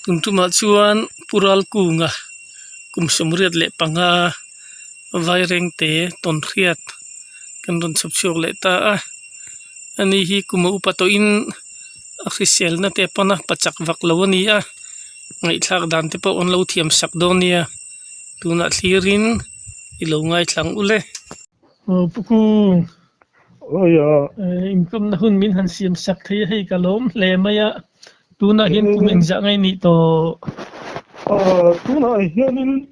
Tun tumah chuan Pu Ralkunga kum 75 Vairengte tawnhriat kan rawn chhawp chhuak leh ta a. Ani hi kum a upa tawhin a hriselna te a pan a, pa chak vak lo a ni a, ngaihthlak dan te pawh an lo thiam sak dawn nia. Tunah thlirin i lo ngaithla ang ule. Aw Pu Kung. Awi a. Inkawmna hun min han siam sak thei a hei ka lawm hle mai a. Tunah hian kum engzah ngai nih tawh? Tunah hianin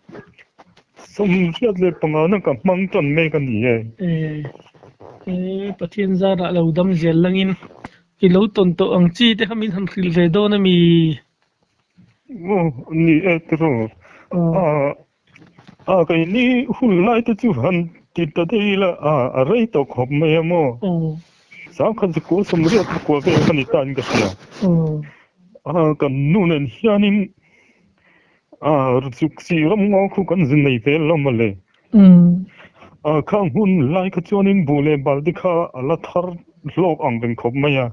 85 na ka hmang tan mek a ni e. E, Pathian zarah lo dam zel langin i lo tawn tawh ang chi te kha min han hrilh ve dawn a mi? Aw, ni e tiraw. A keini hun lai te chu han ti ta daih ila a rei tawh khawp mai a maw? Sangkhat zakua sawmriat pakua vel ka ni ta in ka hria. A kan nu nen hianin a zuk si ram ngaw khu kan zin nei vel lo mawle. A khang hun lai kha chuanin buh leh bal te kha a la thar hlawk ang reng khawp mai a.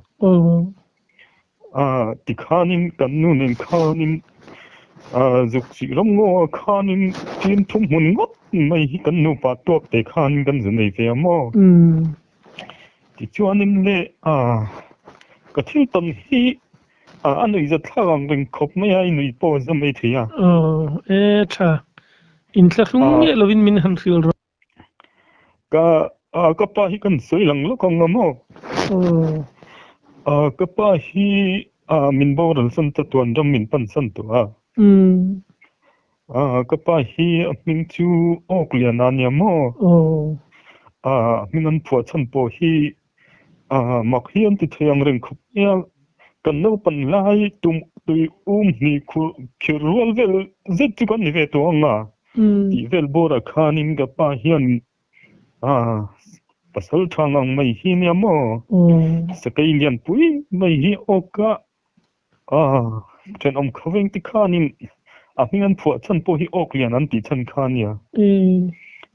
A tikhanin kan nu nen khanin a zuk chih ram ngaw a khanin tin thum hmun ngawt mai hi kan nupa tuak te khanin kan zu nei ve a maw? Tichuanin le a ka thil tawn hi a a nuih zat thlak ang reng khawp mai a, i nuih pawh a za mai thei a. Aw e tha, inthlahrung miah lovin min han hrilh rawh. Ka ah ka pa hi kan sawi lang lawk ang a maw? Ah ka pa hi ah min boral san ta tuan ram min pan san tawh a. Ah ka pa hi a hming chu Awk Lian a nia maw? Ah a hming an phuah chhan pawh hi ah mak hi an ti thei ang reng khawp mai a. Kan naupan lai tum tui um hnih khur khir rual vel zet chu kan ni ve tawh ang a. Tih vel bawrah khanin ka pa hian pasal tha ngang mai hi nia maw? Sakei lianpui mai hi awka thenawm khaveng te khanin a hming an phuah chhan pawh hi awk lian an tih chhan kha nia.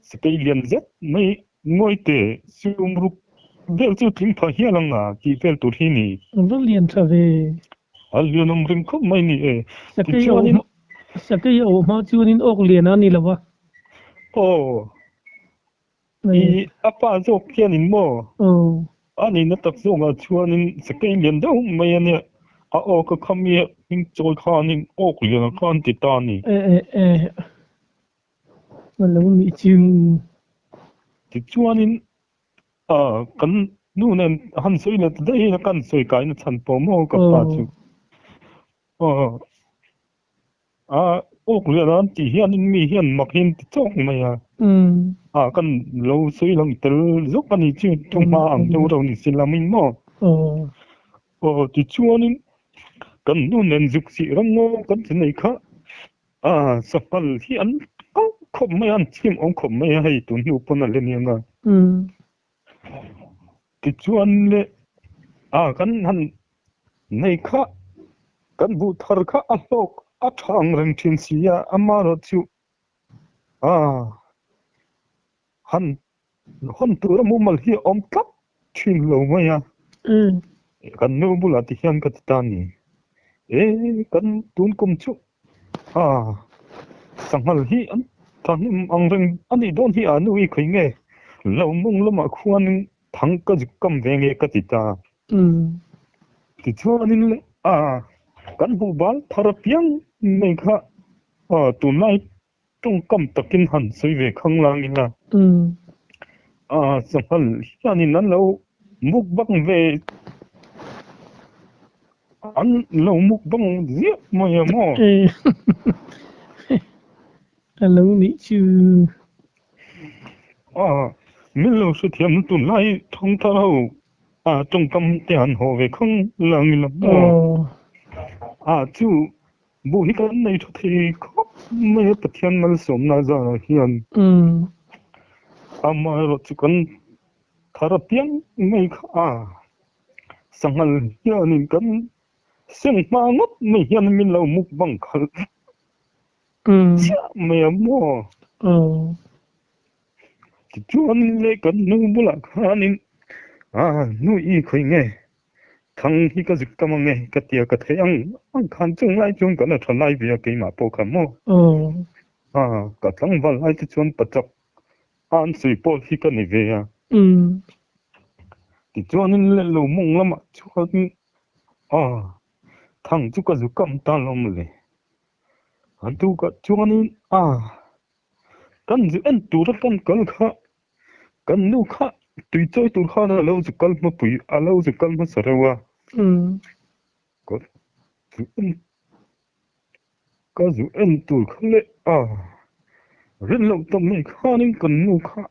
Sakei lian zet mai ngawi teh sum ruk vel chu tling phah hial ang a tih vel tur hi ni. A va lian tha ve. A lian awm reng khawp mai ni e. Sakei a awm Sakei a awm hma chuanin awk lian a ni lo a. Aw. I a pa zawk hianin maw? Aw. A nihna tak zawkah chuanin sakei lian deuh mai a nia. A awk a kham i hming chawi khanin awk lian a kha an ti ta a ni. E e e. A lo nih chu. Tichuanin A, kan nu nen han sawi let daih a, kan sawi kaina chhan pawh maw ka pa chu. Aw, a awk lian an tih hianin mi hian mak hi an ti chawk mai a. A, kan lo sawi lang tel zawk a ni chu thu hma ang deuh reuh ni si lamin maw. Aw, tichuanin kan nu nen zuk sih ram ngaw kan ti nei kha. A, sanghal hi an kau khawp mai a, an chim awm khawp mai a, hei tun hnu pawn a la ni ang a. Tichuan le, a kan han nei kha, kan buh thar kha a hlawk a tha ang reng thin si a, amaherawh chu a han hawn tur a mumal hi a awm tlat thin lo mai a. Kan nu bulah ti hian ka ti ta a ni. E kan tun kum chu a sanghal hi an thahnem ang reng a nih dawn hi a nu i khawi nge lo mawng lamah khuanin thang ka zuk kam ve nge ka ti ta. Tichuanin le a kan hmuh bal thar apiang mai kha tunlai Tawngkam takin han sawi ve khang lang ila. A sanghal hianin an lo mukbang ve an lo mukbang ziah mai a maw? A lo nih chu. A min lo hrethiam tunlai thangthar ho a tawngkam te han haw ve khang lang ila maw? A chu Buh hi kan nei tha thei khawp mai a, Pathian malsawmna zarah hian amaherawh chu kan thar apiang mai kha a, sanghal hianin kan seng hma ngawt mai hian min lo mukbang khalh chiah mai a maw? Tichuan le kan nu bulah khanin a nu i khawi nge? Thang hi ka zuk tam ang e ka ti a, ka thei ang ang khan chung lai chuan kan la tha lai ve a keimah pawh kha maw. Ka tlangval lai te chuan pachak a an sawi pawh hi ka ni ve a. Tichuanin leh lo mawng lamah chuan thang chu ka zu kam ta lo mawle. A tukah chuanin kan zu en tura kan kal kha Kan nu kha tui chawi tur khan a lo zu kal hmapui a lo zu kal hmasa reuh a. Ka zu en ka zu en tur kha leh a rin loh ta mai khanin kan nu kha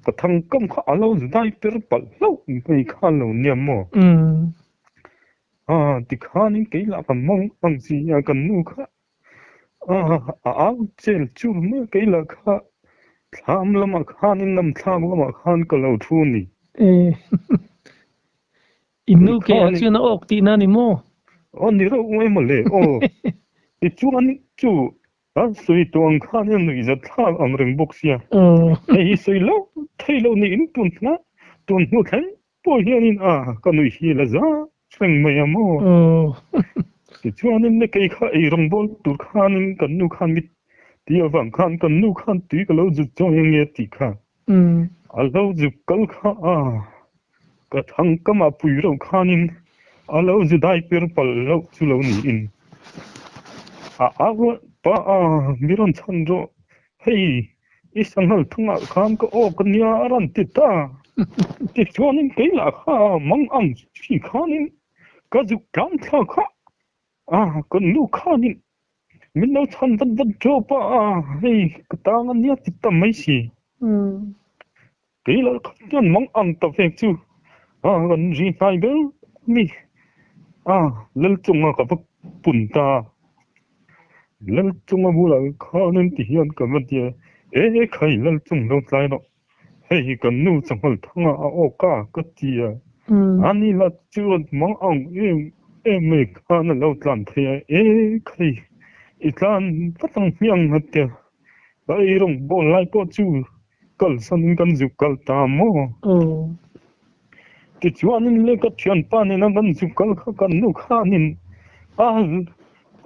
ka thangkam kha a lo zu dai per palh hlauh mai kha a lo nia maw? A tikhanin kei lah ka mawng ang si a kan nu kha A au chel chur mai kei lah kha thlam lamah khanin lam thlak lamah khan ka lo thu ni. E In nu ke ah chuan a awk tihna ni maw? Aw ni reuh mai mawle aw. Tichuan chu a sawi tawh ang khan a nuih zat thlak ang reng bawk sia. Hei hi sawi lo thei lo niin tun hna tun hnu thleng Pawh hianin a ka nuih hi la za reng mai a maw? Tichuanin le kei kha ei rawngbawl tur khanin kan nu khan mi ti avang khan kan nu khan tui ka lo zut chawi ange tih kha a lo zuk kal kha a ka thang kamah pui reuh khanin a lo zu dai per palh loh chu lo niin a au ruah pa a mi rawn chhan rawh hei I sanghal thungah khan ka awk a nia a rawn ti ta. Tichuanin kei lah kha mang ang chi khanin ka zuk tlang thla kha a, kan nu khanin min lo chhan vat vat tawp a, hei ka tang a nia ti ta mai si. Kei lah kha chuan mang ang ta vek chu a, kan ri hnai ber a mi a, lal chunga ka va pun ta. Lalchunga bulah khanin ti hian ka va ti a, E khai Lalchung lo tlai rawh, hei hi kan nu changhal thanga a awk a ka ti a, ani lah chuan mang ang em em mai khan a lo tlan thei a, E khai i tlan vat ang hmiang a ti a, ka ei rawng bawl lai pawh chu kalsanin kan zuk kal ta maw? Tichuanin le ka thianpa nena kan zuk kal kha kan nu khanin a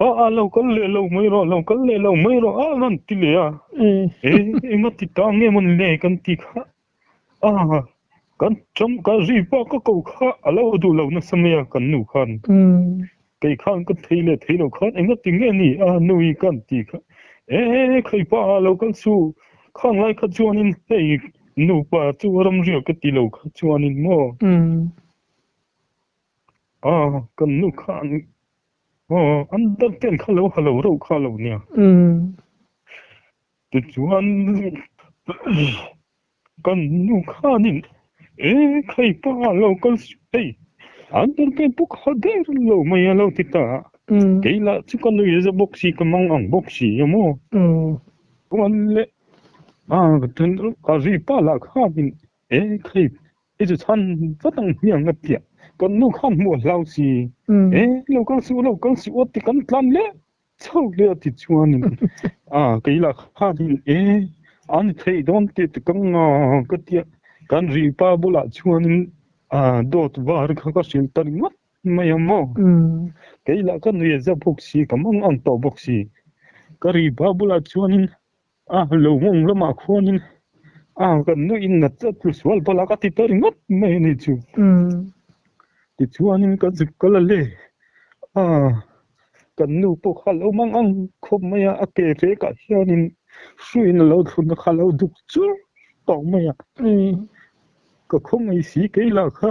a lo kal leh lo mai rawh, lo kal leh lo mai rawh a rawn ti leh a. E enga ti ta nge mawn le kan ti kha a kan cham ka ri pa ka ko kha a lo duh lo nasa mai a kan nu khan. Kei khan ka thei leh thei lo khan enga ti nge ni a nu i kan ti kha e khei pa a lo kal chu khang lai kha chuanin hei nupa chu ramriak ka ti lo kha chuanin maw a kan nu khan aw an dang ten kha lo ha lo reuh kha lo nia tichuan Kan nu khanin e khai pa lo kal suh hei an tur pen puk ha der lo mai a lo ti ta a, kei lah chu ka nui za bawk si ka mang ang bawk si a maw? Chuan le a ka then ka ri pa lah khanin e khai i chu chhan vat ang hmiang a tia kan nu khan hmuh a hlau si e lo kal suh lo kal suh aw ti kan tlan leh Chho hle a ti chuanin a kei lah khanin e an theih dawn tih ti ka nga ka tia kan ri pa bulah chuanin a dawt var kha ka hrilh ta ringawt mai a maw kei lah ka nui a za bawk si ka mang ang tawh bawk si ka ri pa bulah chuanin a lo nghawng lamah khuanin a kan nuihin a tlu sual bawlh a ka ti ta ringawt mai a ni chu tichuanin ka zuk kal a le a kan nu pawh kha a lo mang ang khawp mai a a ke vekah hianin hruiin a lo thlun a kha a lo duk chur tawh mai a ka khawngaih si kei lah kha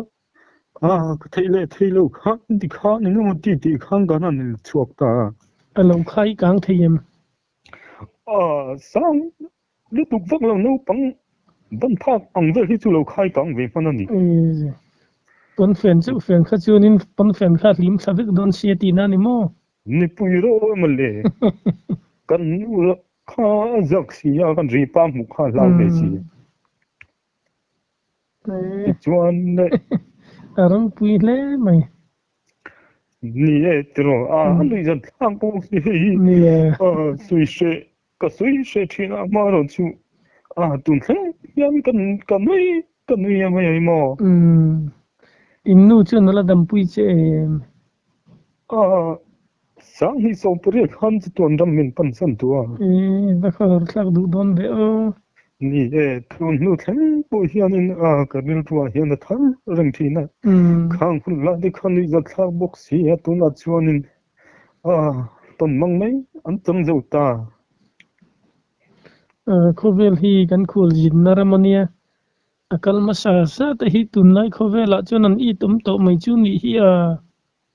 a ka theih leh theih loh khan tikhan engemaw ti tih khan kan han chhuak ta a. A lo khai kang thei em? A sang lutuk vak lo naupang ban phak ang vel hi chu lo khai kang ve hman a ni. Pawnfen chu fen kha chuanin pawnfen kha hlim thla vek dawn sia tihna a ni maw? Nipui rawh emaw le, kan nu lah kha a zak si a, kan ri pa hmuh kha a hlau ve si. Tichuan le. A ropui hle mai. Ni e tiraw a a nuih zan thlak bawk si hei hi a sawi hreh ka sawi hreh thin a hma erawh chu a tun thleng hian ka nui ka nui a mai a ni maw. In nu chuan a la dampui che em? A, Sanghnih sawmpariat khan chu tuan ram min pan san tu a. E, va kha hawr thlak duh dawn ve aw. Ni e, tun hnu thleng pawh hianin a ka rilruah hian a thar reng thin a. Khang hun lai te kha nuihzat thlak bawk si a, tunah chuanin a tawn mang mai an chang zo ta. Khawvel hi kan khual zinna ram a nia, a kal hmasa sa te hi tunlai khawvelah chuan an it awm tawh mai chu nih hi a.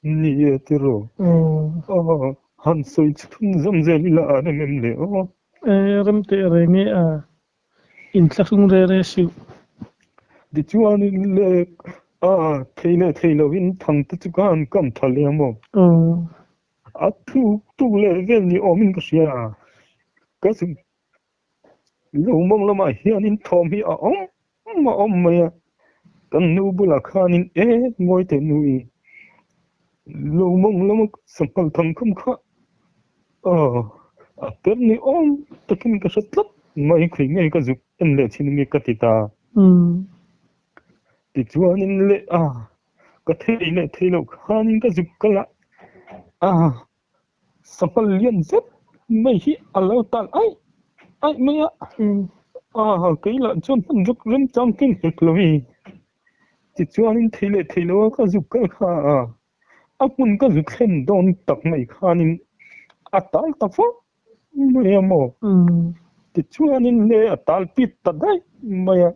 Ni e tiraw? Aw, han sawi chhun zawm zel ila a rem em le aw? E, rem teh reng e a, inthlahrung re re suh. Tichuanin le a, thei leh thei lovin thang te chu ka han kam tha leh ang maw? Aw. A thuk tuk leh vel ni awmin ka hria. Ka chu Lo mawng lamah hianin thawm hi a awm a awm mai a, kan nu bulah khanin e ngawi teh nu i lo mawng lama sanghal thang kham kha aw a per ni awm takin ka hre tlat mai khui ngei ka zuk en leh thin nge ka ti ta. Tichuanin leh a ka thei leh thei loh khanin ka zuk kal a, a Sanghal lian zet mai hi a lo tal aih aih mai a, a kei lah chuan hman ruk remchang keng hek lo i. Tichuanin thei leh thei lo a ka zuk kal kha a, a hmun ka zuk thlen dawn tak mai khanin a tal ta fo mai a maw. Tichuanin le a tal pit ta daih mai a,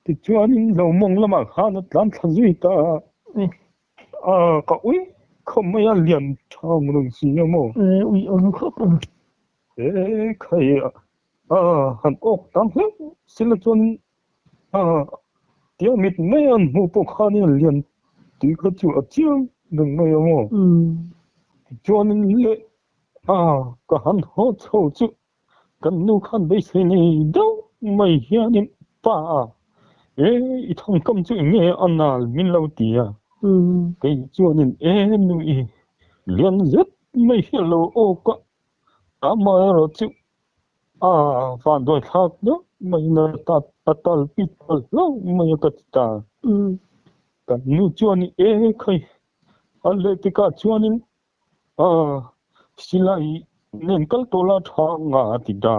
tichuanin lo mawng lamah khan a tlan thla zui ta a. A ka ui khawp mai a lian tha ang reng si a maw? E ui awm khawp ang. E khai a han awk tam hleuh sila chuan a tia mit mai an hmuh pawh khanin a lian tih kha chu a chiang reng mai a maw? Tichuanin le a ka han haw chho chu Kan nu khan beisei nei deuh mai hianin pa a, E, i thangkam chu eng nge a nal min lo ti a. Kei chuanin e nu i lian zet mai hi a lo awk a, amaherawh chu a vanduai thlak deuh maiin a tal pit palh hlauh mai a ka ti ta. Kan nu chuanin e khai a leh tikah chuanin A, silai nen kal tawh la tha nga a ti ta.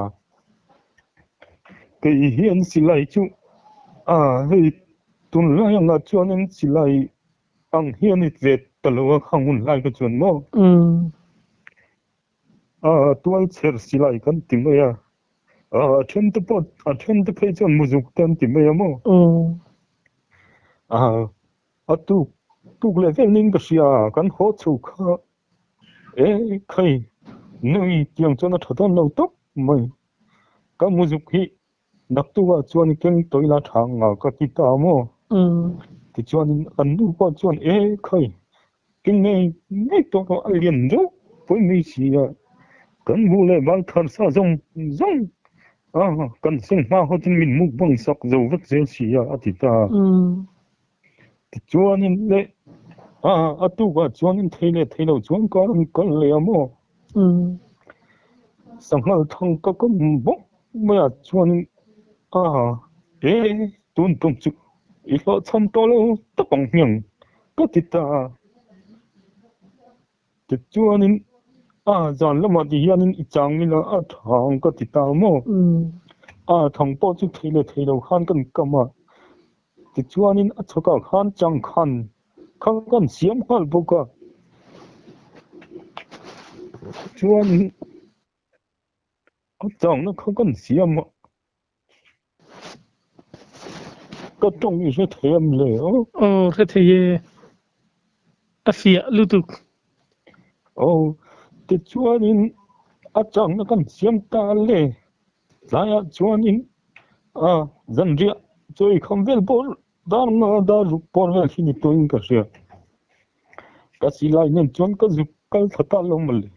Kei hian silai chu a hei tunlai angah chuanin silai ang hian i vet ta lo a khang hun lai kha chuan maw? A, tualchher silai kan ti mai a, a then te pawh a then te phei chuan muzuk te an ti mai a maw? A. A tuk tuk leh vel ning ka hria a, kan haw chho kha e khai nui tiang chuan a tha dawn lo tawp mai. Ka muzuk hi naktukah chuan i keng tawih la tha ang a ka ti ta maw? Tichuanin kan nu pawh chuan e khai keng ngei ngei tawh rawh a lian deuh pawi mai si a, kan bu leh bal thar sa zawng zawng a kan seng hma hawtin min mukbang sak zo vek zel si a a ti ta. Tichuanin leh a a tukah chuanin thei leh thei lo chuan ka rawn kal leh a maw? Sanghal thang ka kawm bawk mai ah chuanin a e tun tum chu i hlawhchham tawh lo tak ang hmiang ka ti ta a. Tichuanin a zan lamah ti hianin i chang ila a tha ang ka ti ta maw? A thang pawh chu thei leh thei lo khan kan kam a. Tichuanin a chhakah khan changkhan kha kan siam nghal bawk a. Chuanin a changna kha kan siam a. Ka tawng i hre thei em le aw? Aw hre thei e, a fiah lutuk. Aw, tichuanin a changna kan siam ta le. Tlaiah chuanin a zanriah chawi kham vel pawh dar nga dar ruk pawr vel hi ni tawhin ka hria. Ka silai nen chuan ka zuk kal thla ta lo mawle.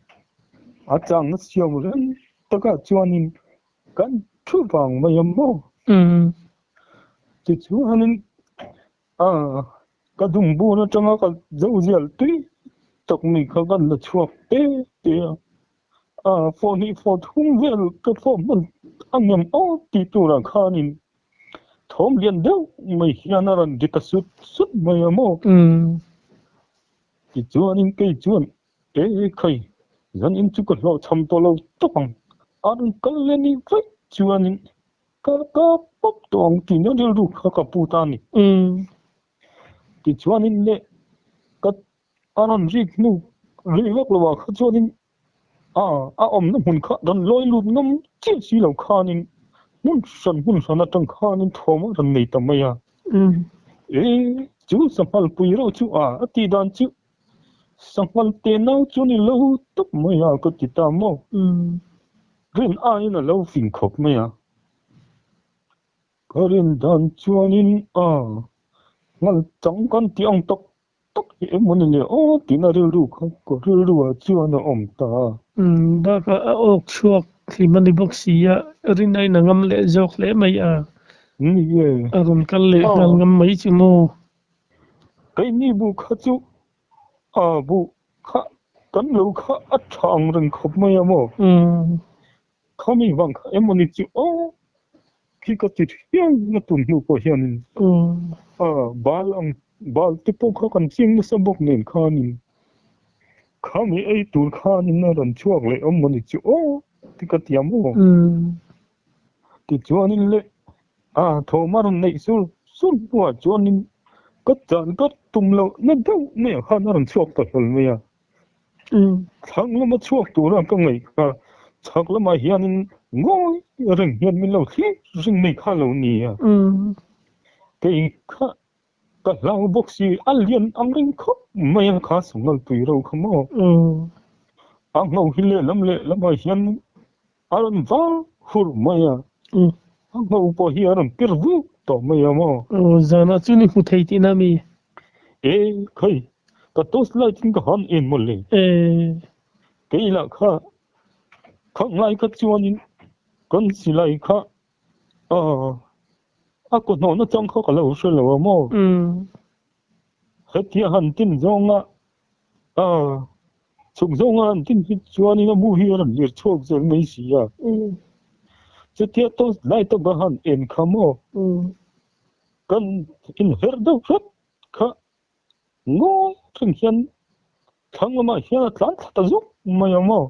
A changna siam reng takah chuanin kan thu vang mai a maw? Tichuanin a ka dumbun atanga ka zo zial tui tak mai kha kan la chhuak te te a. A fawh hnih fawh thum vel ka fawh hman a ngem aw tih turah khanin. Thawm lian deuh mai hian a rawn ri ta sut sut mai a maw? Tichuanin kei chuan, E khai, zanin chu ka hlawhchham tawh lo tawp ang, a rawn kal leh nih vaih chuanin ka kap pawp tawh ang tihna rilru kha ka pu ta a ni. Tichuanin le ka a rawn rik hnu rih vak lo ah kha chuanin A, a awmna hmun kha rawn lawi lut ngam chiah si lo khanin hmun hran hmun hran atang khanin thawm a rawn nei ta mai a. E, chu sanghal pui reuh chu a, a tih dan chu sanghal te nau chu ni lo tawp mai a ka ti ta maw. Rin aiin a lo fing khawp mai a. Ka rin dan chuanin a, nghal chang kan tih ang tak Tak hi emaw ni le aw tihna rilru kha ka rilru ah chuan a awm ta a. Umm bakah a awk chhuak hlim a ni bawk si a, rin a inangam leh zawk hle mai a. Ni e. A rawn kal leh nghal ngam mai chu maw? Keini bu kha chu a bu kha kan lo kha a tha ang reng khawp mai a maw? Umm. Khami vang kha emaw ni chu aw khi ka ti thiang na tun hnu pawh hianin a bal ang bal te pawh kha kan ching nasa bawk nen khanin khami ei tur khanin a rawn chhuak leh awm maw ni chu aw ti ka ti a maw? Tichuanin le a thawm a rawn neih sur sur hnuah chuanin ka chan ka tum loh na deuh mai ah khan a rawn chhuak ta hlawl mai a. Chhak lama chhuak tura ka ngaih kha chhak lamah hianin ngawi reng hian min lo thlir reng mai kha lo ni a. Kei kha ka hlau bawk si, a lian ang reng khawp mai a kha sanghal tui ro kha maw. A ngho hi lehlam lehlamah hian a rawn var hur mai a, a ngho pawh hi a rawn pir vuk tawh mai a maw. Aw, zanah chuan i hmu thei tihna mi? E, khai, ka torch light in ka han en mawlh e. E. Kei lah kha, kha ngai kha chuanin kan silai kha a kaw hnawhna chang kha ka lo hre lo a maw. Hetia han tin zawnga Chhuk zawnga an tin hi chuanin a mu hi a rawn lir chhuak zel mai si a. Chutia torch light a va han en kha maw? Kan inher deuh hret kha ngawi reng hian thlang lamah hian a tlan thla ta zawk mai a maw?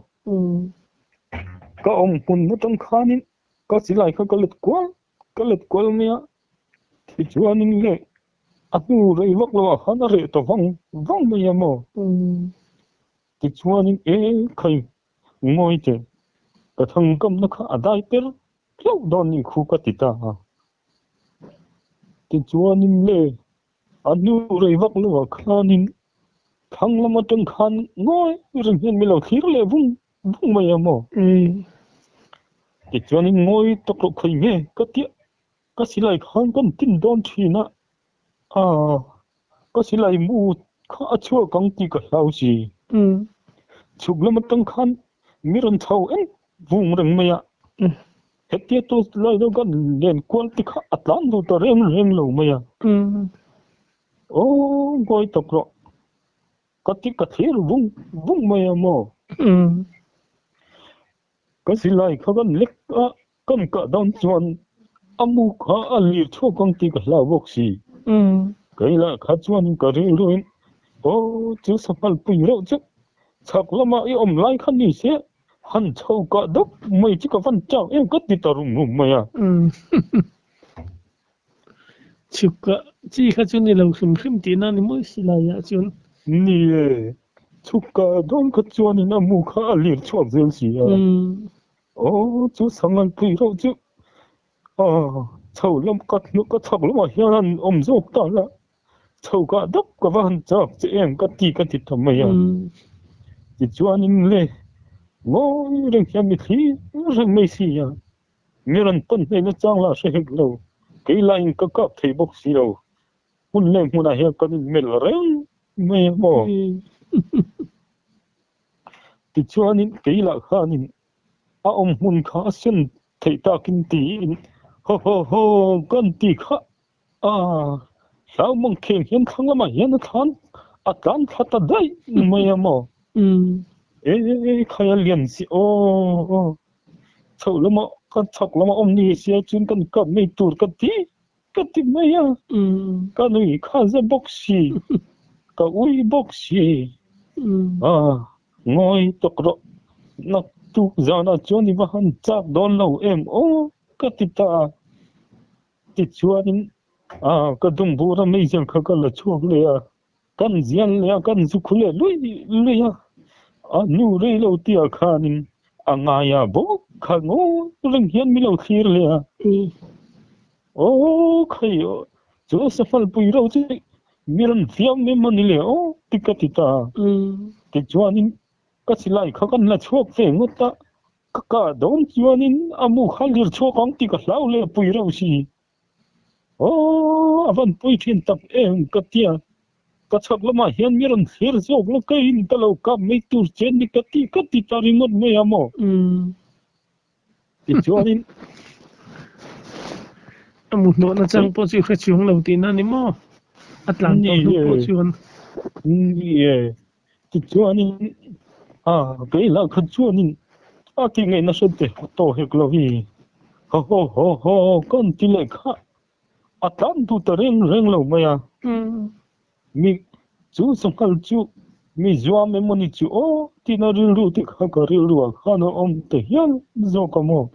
Ka awm hmun atang khanin ka silai kha ka let kual ka let kual mai a, tichuanin le a hnu rei vak lo ah khan a reh ta vang vang mai a maw? Tichuanin e khai ngawi teh ka thangkamna kha a dai per hlauh dawn ni khu ka ti ta a. Tichuanin le a hnu rei vak lo ah khanin thlang lam atang khan ngawi reng hian min lo thlir leh vung vung mai a maw? Tichuanin ngawi tak loh khawi nge ka tia Ka silai khan kan tin dawn thin a, aah ka silai mu kha a chhuak ang tih ka hlau si. Chhuk lam atang khan mi rawn chho en vung reng mai a, hetia torch light a kan len kual te kha a tlan duh ta reng reng lo mai a. Aw ngawi tak rawh, ka ti ka thlir vung vung mai a maw. Ka silai kha kan lek a, kan kah dawn chuan a mu kha a lir chhuak ang tih ka hlau bawk si. Kei lah kha chuan ka rilruin, Aw, chu sanghal pui reuh chu chhak lamah i awm lai kha ni se, han chho kah deuh mai chu ka van chak em ka ti ta rum rum mai a. Chhuk kah chi kha chu ni lo hrim hrim tihna ni mawi silai ah chuan. Ni e, chhuk kah dawn kha chuanin a mu kha a lir chhuak zel si a. Aw chu sanghal pui reuh chu chho lam ka ka chhak lamah hian an awm zawk ta la, chho kah dap ka va han chak che em ka ti ka ti ta mai a. Tichuanin le ngawi reng hian mi thlir reng mai si a. Mi rawn pan hnaihna chang lah hre hek lo, kei laiin ka kap thei bawk si lo. Hmun leh hmunah hian kan inmelh reng mai a maw? Tichuanin kei lah khanin a awm hmun kha a sen theih takin tiin haw haw haw kan ti kha a, hlau mangkheng hian thlang lamah hian a thlan a tlan thla ta daih mai a maw? E khai a lian si aw aw. Chhoh lamah ka chhak lamah awm ni sia chuan kan kap mai tur ka ti. ka ti mai a, ka nui kha za bawk si, ka ui bawk si. Ah, ngawi tawk rawh, naktuk zanah chuan i va han chak dawn lo em aw ka ti ta a. Tichuanin ah ka dumbur a meizel kha ka la chhuak leh a, kan zial leh a, kan zu khu leh luih luih a, a nu rei lo tia khanin a ngaia bawk kha ngawi reng hian min lo thlir leh a. Aw khai chu safal pui ro chu mi rawn fiam em a ni le aw ti ka ti ta a. Tichuanin ka silai kha kan la chhuak ve ngawt a, Ka kah dawn chuanin a mu kha lir chhuak ang tih ka hlau leh pui reuh si. Aw, a van pui thin tak em ka tia. Ka chhak lamah hian mi rawn thlir zawk la keiin ka lo kap mai tur che ni ka ti ka ti ta ringawt mai a maw? Tichuanin. A mu hnawhna chang pawh chu i hre chuang lo tihna a ni maw? A tlan tawh hnu pawh chuan. Ni e, Tichuanin a kei lah kha chuanin a tih ngaihna hre te tawh hek lo hi haw haw haw haw kan ti leh kha a tlan duh ta reng reng lo mai a. Mi chu sanghal chu mi zuam emaw ni chu aw tina rilru te kha ka rilru ah khan a awm ta hial zawk a maw.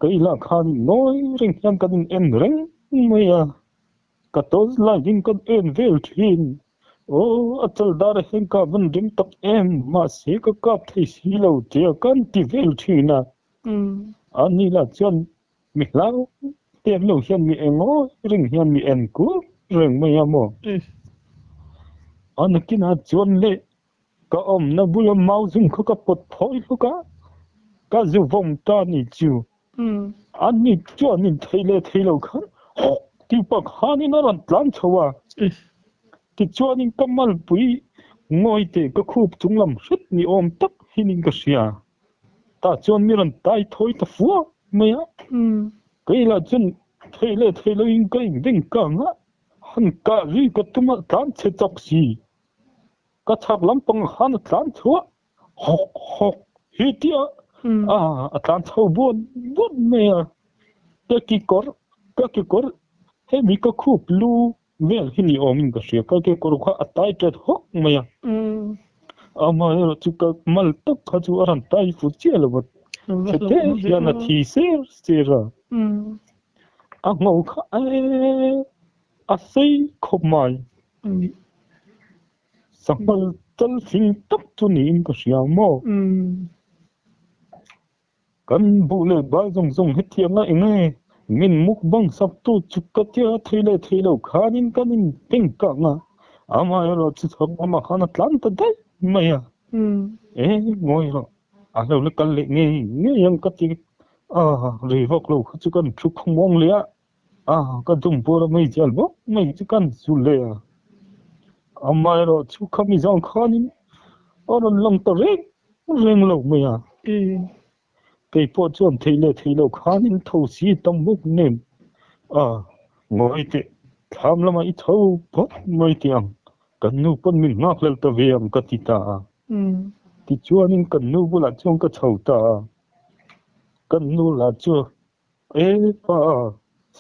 Kei lah khanin ngawi reng hian kan in en reng mai a. Ka tawn laiin ka en vel thin. Aw, a chal dar hian ka van rim tak em, mahse ka kap thei si lo tia kan ti vel thin a. A ni lah chuan mi hlau em lo hian mi engawi reng hian mi en kur reng mai a maw. A nakinah chuan le ka awmna bula mau zum kha ka pawt phawi hluk a, ka zu vawm ta ni chu. An ni chuan in thei leh thei lo khan hawk tih pah khanin a rawn tlan chho a. Tichuanin ka malpui ngawi teh ka khup chung lam hret ni awm tak hinin ka hria. Tah chuan mi rawn tai thawi ta fua mai a. Kei lah chuan thei leh thei loin ka inbeng kang a, han kah zui ka tum a tlan chhe chak si. Ka chhak lampang khan a tlan chho a, hawk hawk hi tia a tlan chho buan buan mai a ka kekawr ka kekawr hemi ka khup lu vel hi ni awmin ka hria ka kekawr kha a tai tat hawk mai a amaherawh chu ka mal tak kha chu a rawn tai fu chiah lo va chhete hian a thi ser ser a a ngho kha a sei khawp mai. Sanghal tal fing tak chu niin ka hria maw? Kan buh leh bal zawng zawng hetianga eng nge min mukbang sak tu chu ka tia thei leh thei lo khanin kan in peng kang a, amaherawhchu chhawk lamah khan a tlan ta daih mai a. E ngawi rawh, a lo la kal leh ngei ngei ang ka ti a, rei vak lo kha chu kan thu khawmuang leh a. A ka dum pur a mei chial bawk mai chu kan chu le a, amaherawh chu khami zawng khanin a rawn lang ta reng reng lo mai a, kei pawh chuan thei leh thei lo khanin tho si tam bawk nen a ngawi teh thlam lamah i tho phawt mai teh ang, kan nu pawn min nghak hlel ta ve ang ka ti ta a, tichuanin kan nu bulah chuan ka chho ta a, kan nu lah chu E pa,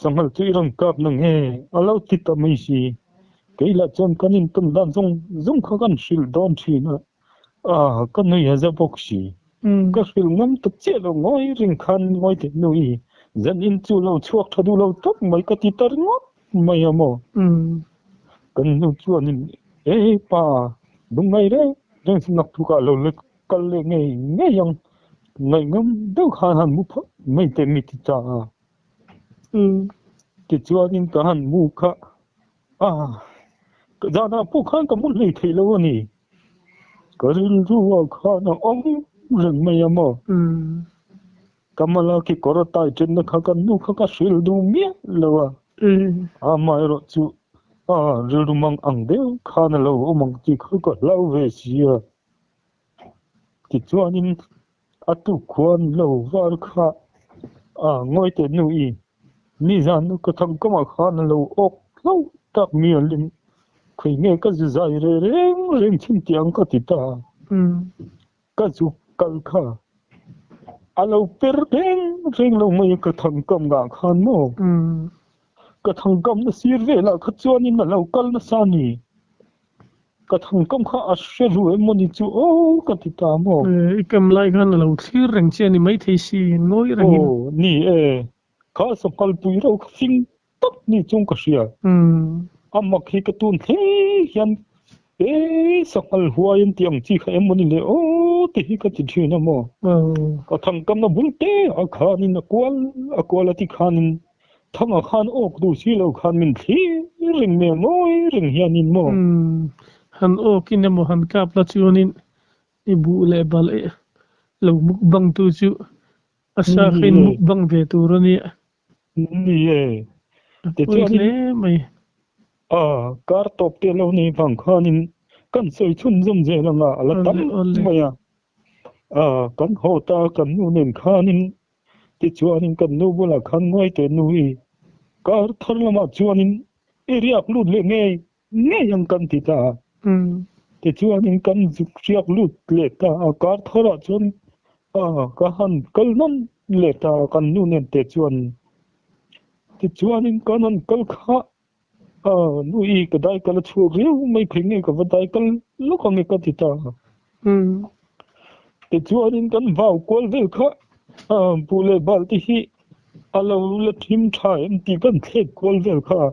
sanghal chu i rawn kap na nge? A lo ti ta mai si. Kei lah chuan kan intawn dan zawng zawng kha kan hrilh dawn thin a, ah ka nui a za bawk si. Ka hrilh ngam ta chiah lo ngawi ring khan ngawi teh nui, zan in chu lo chhuak tha duh lo tawp mai ka ti ta ringawt mai a maw? Kan nu chuanin, E pa, lungngai reng reng chu naktukah lo la Kal leh ngei ngei ang. Ngaihngam deuh khan han mu phawt mai teh mi ti ta a. Tichuanin ka han mu kha a, zanah pawh khan ka mu hlei thei lo a ni. Ka rilru ah khan a awm reng mai a maw. Ka mala kekawr a tai thenna kha ka nu kha ka hrilh duh miah lo a. Amaherawh chu a rilru mang ang deuh khan a lo awm ang tih kha ka hlau ve si a. Tichuanin a tuk khuan lo var kha a ngawi teh nu i nizan nu ka thang kamah khan a lo awk hlauh tak mi a lim khawi nge ka zu zai re reng reng thin tih ang ka ti ta a, ka zu kal kha a lo per reng reng lo mai a ka thang kam ngah khan maw. Ka thangkamna sir velah kha chuanin a lo kal nasa a ni. Ka thangkam kha a hre ru em maw ni chu aw ka ti ta maw. I kam lai khan a lo thlir reng che a ni maithei si, ngawi rengin. Aw ni e, kha sanghal pui reuh kha fing tak ni chung ka hria. A mak hi ka tun thleng hian e sanghal huai an tih ang chi kha em maw ni le aw ti hi ka ti thin a maw. Ka thangkamna bul te ah khanin a kual a kual a ti khanin Thangah khan awk duh si lo khan min thlir reng mai a, ngawi reng hianin maw? Umm, han awkin emaw han kap la chuanin i buh leh bal e lo mukbang tu chu a sa kha in mukbang ve tur a nia. Ni e, A pawi hle mai. A, kar tawp te lo nei vang khanin kan sawi chhunzawm zel anga a la tam mai a. A, kan haw ta kan nu nen khanin Tichuanin kan nu bulah khan ngawi teh nu i kar thar lamah chuanin i riak lut leh ngei ngei ang kan ti ta a. Tichuanin kan zuk riak lut leh ta a, kar tharah chuan ka han kal nawn leh ta a kan nu nen teh chuan. Tichuanin kan han kal kha nu i ka dai kal a chhuak riau mai phei nge ka va dai kal lawk ang e ka ti ta. Tichuanin kan vau kual vel kha buh leh bal te hi a lo la thim tha em tih kan thlek kual vel kha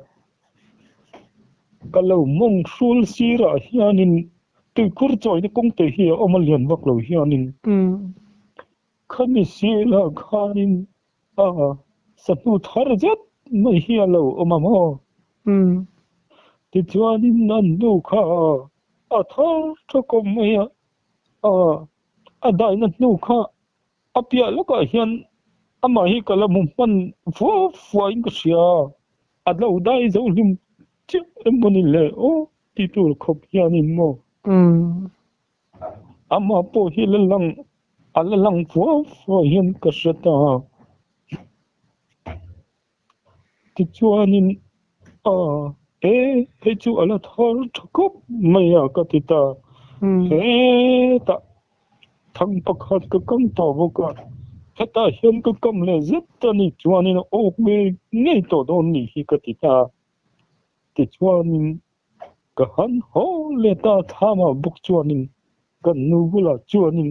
ka lo mawng hrul sirah hianin tuikhur chawina kawng te hi a awm a lian vak lo hianin khami sirah khanin A, sahnu thar zet mai hi a lo awm a maw? Tichuanin an nu kha a thar tha kawp mai a, a, a daihna hnu kha a piah lawkah hian amah hi ka la hmu hman fua fuain ka hria, a lo dai zo hlim chiah em maw ni le aw ti tur khawp hianin maw? Amah pawh hi la lang a la lang fua fua hian ka hre ta a. Tichuanin a e hei chu a la thar tha khawp mai a ka ti ta. Hetah thang pakhat ka kam tawh bawk a, hetah hian ka kam leh zet a ni chuanin a awk ngei ngei tawh dawn nih hi ka ti ta. Tichuanin Ka han haw leh ta thlamah bawk chuanin kan nu bulah chuanin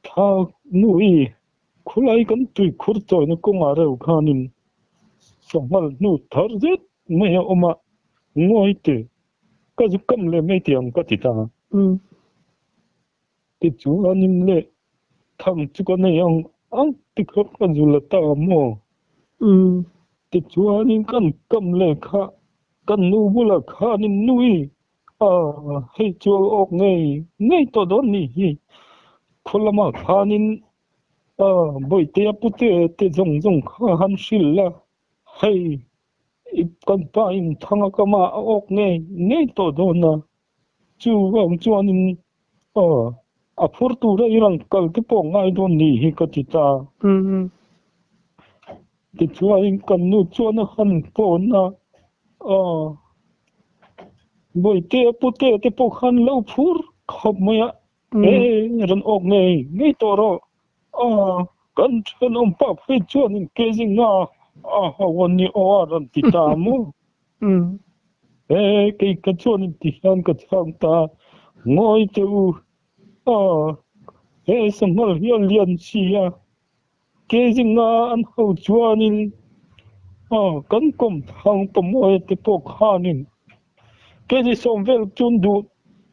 thla nu i khulai kan tui khur chawina kawngah reuh khanin sanghal hnu thar zet mai a awm a, ngawi teh ka zu kam leh mai tih ang ka ti ta. Tichuanin le thang chu ka nei ang ang ti kha ka zu la ta maw? Tichuanin kan kam leh kha kan nu bulah khanin nui a hei chu a awk ngei ngei tawh dawn nih hi. Khaw lamah khanin a bawihtea pute te zawng zawng kha han hrilh la, hei kan pa in thang a kama a awk ngei ngei tawh dawn a. Chu vang chuanin aw a phur tura i rawn kal te pawh ngai dawn ni hi ka ti ta. Tichuanin kan nu chuan a han pawn a, aw Bawihte a pute te pawh khan lo phur khawp mai a, e rawn awk ngei ngei tawh rawh, aw kan thenawm pa phei chuanin kezinga a ho a ni aw a rawn ti ta maw. He kei ka chuan in ti hian ka chhang ta ngawi teh u a, he sanghal hi a lian si a, ke zinga an ho chuanin a kan kawm thang pawmawia te pawh khanin kezi sawm vel chun duh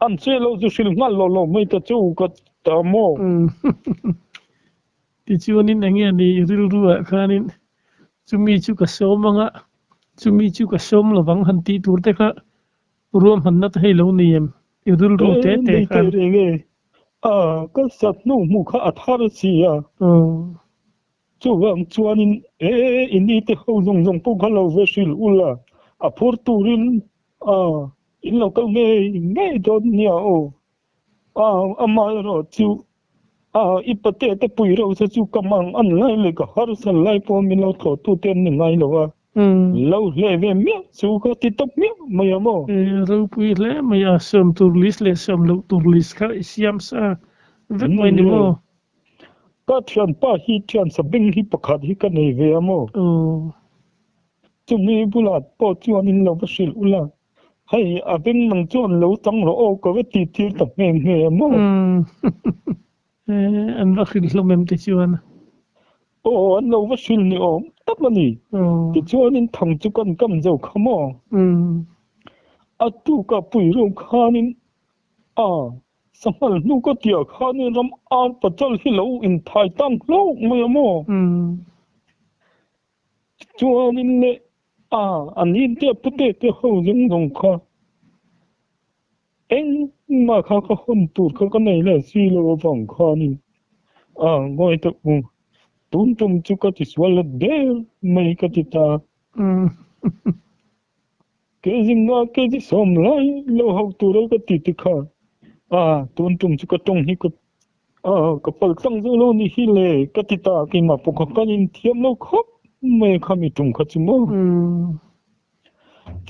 an che lo chu hrilh nghal lo lo mai ta chu ka ta maw. Tichuanin enge ni rilru ah khanin chumi chu ka sawm anga Chumi chu ka sawm lovang han tih tur te kha ruahmanna te hei lo nei em? I rilru te te Nei khan. teh reng e. A, ka sat hnu hmuh kha a thar si a. Chuvang chuanin e i ni te ho zawng zawng pawh kha lo ve hrilh ul a, a phur turin a in lo kal ngei ngei dawn nia aw. A, amaherawh chu a, i pate te pui reuh che chu ka mang an lai leh ka harsan lai pawh min lo thlawh tu te an ni ngai lo a, lo hleh ve miah chu ka ti tawp miah mai a maw? Ropui hle mai a, sawm tur list leh sawm loh tur list kha i siam sa vek mai ni maw? Ka thianpa hi thian sabeng hi pakhat hi ka nei ve a maw? Chumi bulah pawh chuan in lo va hrilh ula, hei a beng nang chuan lo tang rawh aw ka va ti tir ta nghe nghe a maw? An va hrilh hlawm em te chuan? Aw, an lo va hrilh ni awm tak a ni. Tichuanin thang chu kan kam zo kha maw? A tukah pui ro khanin a Sanghal hnu ka tiah khanin ram ar pachal hi lo inthai tang hlauh mai a maw? Chuanin le a a ni te pute te ho zawng zawng kha engmah kha ka hawn tur kha ka nei leh si lo avang khanin a ngawi ta u tun tum chu ka ti sual let der mai ka ti ta. Kei zinga kei chi sawm lai lo ho tur a ka ti ti kha a tun tum chu ka tawng hi ka a ka pal tlang zo lo ni hi le ka ti ta keimah pawh kha kan inthiam lo khawp mai a khami tum kha chu maw.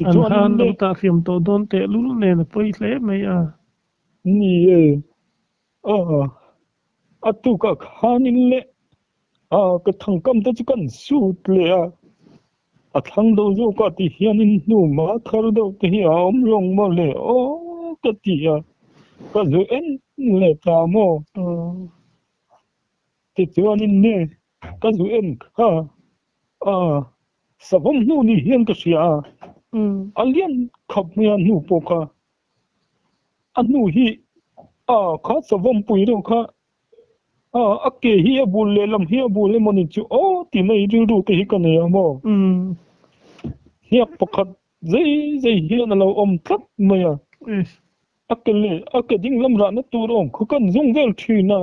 An han lo tah hriam tawh dawn teh lul nen a pawi hle mai a. Ni e, a a tukah khanin le a ka thangkam te chu kan sut leh a. A thlang deuh zawk ah ti hianin hnu ma thar deuh te hi a awm lawng maw le aw ka ti a, ka zu en leh ta maw? Tichuanin nge ka zu en kha a savawm hnu ni hian ka hria a, a lian khawp mai a hnu pawh kha a hnu hi a kha savawm pui deuh kha A, a ke hi a bul lehlam hi a bul emaw ni chu aw ti mai rilru te hi ka nei a maw? Hniak pakhat zei zei hian a lo awm tlat mai a. A ke leh a ke ding lam rahna tur awm kha kan zung vel thin a,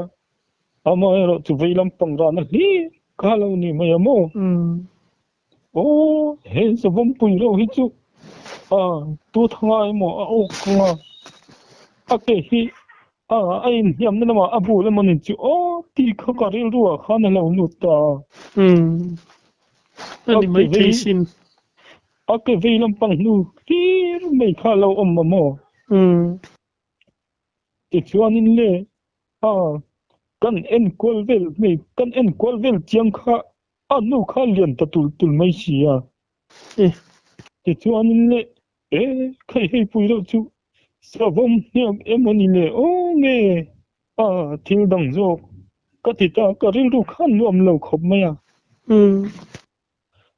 amaherawh chu vei lampang rahna hlir kha a lo ni mai a maw? Aw, he Zavawmpui reuh hi chu a tu thanga emaw a awk anga a ke hi a a inhniamna lamah a bul emaw ni chu aw tih kha ka rilru ah khan a lo lut ta a. Umm, a ni mai thei sin. A ke vei lampang hnu hlir mai kha a lo awm a maw? Umm. Tichuanin le a kan enkual vel mai kan enkual vel chiang kha A nu kha lian ta tul tul mai si a. Tichuanin le e khai hei pui deuh chu savawm hniak emaw ni le aw nge a thil dang zawk ka ti ta ka rilru khan nuam lo khawp mai a.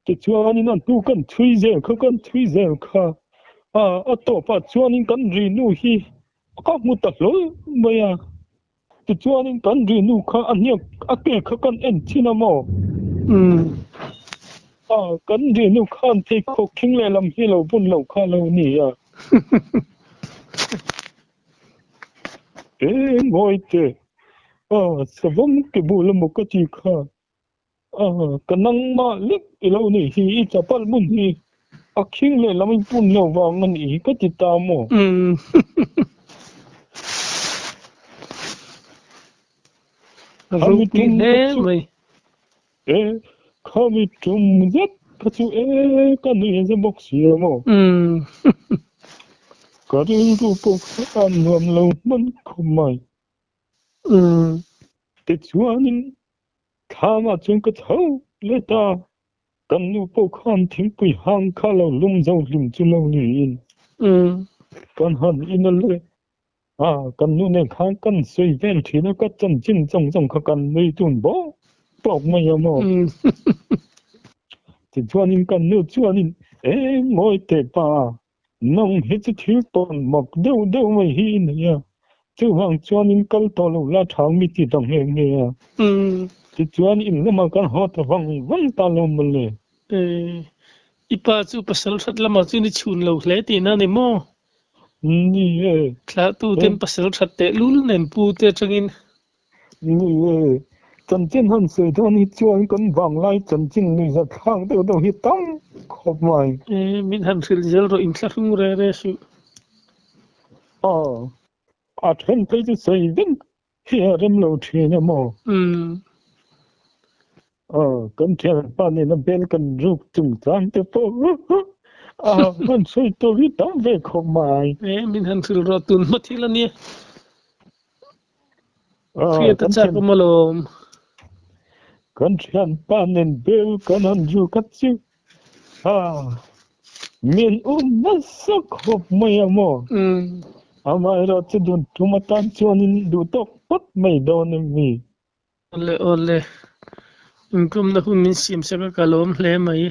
Tichuanin a hnu kan chhui zel kha kan chhui zel kha a a tawpah chuanin kan ri nu hi ka hmu ta hlawl mai a. Tichuanin kan rinu kha a hniak a ke kha kan en thin a maw? A, kan rinu khan pheikhawk khing lehlam hi lo bun lo kha lo ni a. E ngawi teh, a, savawm ke bul emaw ka ti kha. A, ka nangmah lek i lo nih hi, i chapal hmun hi a khing leh lam i pun lo vang a nih hi ka ti ta maw? A ropui hle mai. E, khami tum zet kha chu e ka nuih a za bawk si a maw? Ka rilru pawh kha a nuam lo hman khawp mai. Tichuanin thlamah chuan ka chho let a, kan nu pawh khan thingpui hang kha lo lum zo hlim chu lo niin kan han in a le a, kan nu nen khan kan sawi vel thin a, ka chanchin zawng zawng kha kan nui tun bawk bawk mai a maw. Tichuanin kan nu chuanin eng ngawi teh pa, Nang hi chu thil tawn mak deuh deuh mai hi i nei a, chuvang chuanin kal tawh lo la thang mi ti ta nghe nghe a. Tichuan in lamah kan haw ta vang vang ta lo mawle. I pa chu pasal that lamah chuan i chhun lo hle tihna a ni maw? Ni e. Thlahtu ten pasal that teh lul nen pu te atangin. Ni e. Chanchin han sawi dawn hi chuan kan vanglai chanchin nuihzat thlak deuh deuh hi tam khawp mai. E, min han hrilh zel rawh inthlahrung re re suh. Aw, a then phei chu sawi vek hi a rem lo thin a maw? Umm. Aw, kan thianpa nena bel kan ruk chungchang te pawh a han sawi tur hi tam ve khawp mai. E, min han hrilh rawh tun hma thil a nia. Hriat a chak awm alawm. Kan thianpa nen bel kan han zu khat chu. Min um nasa khawp mai a maw? Amaherawh chu dun tum atan chuanin duh tawk phawt mai dawn em mi? Awle awle, inkhawmna hun min siam sak a ka lawm hle mai.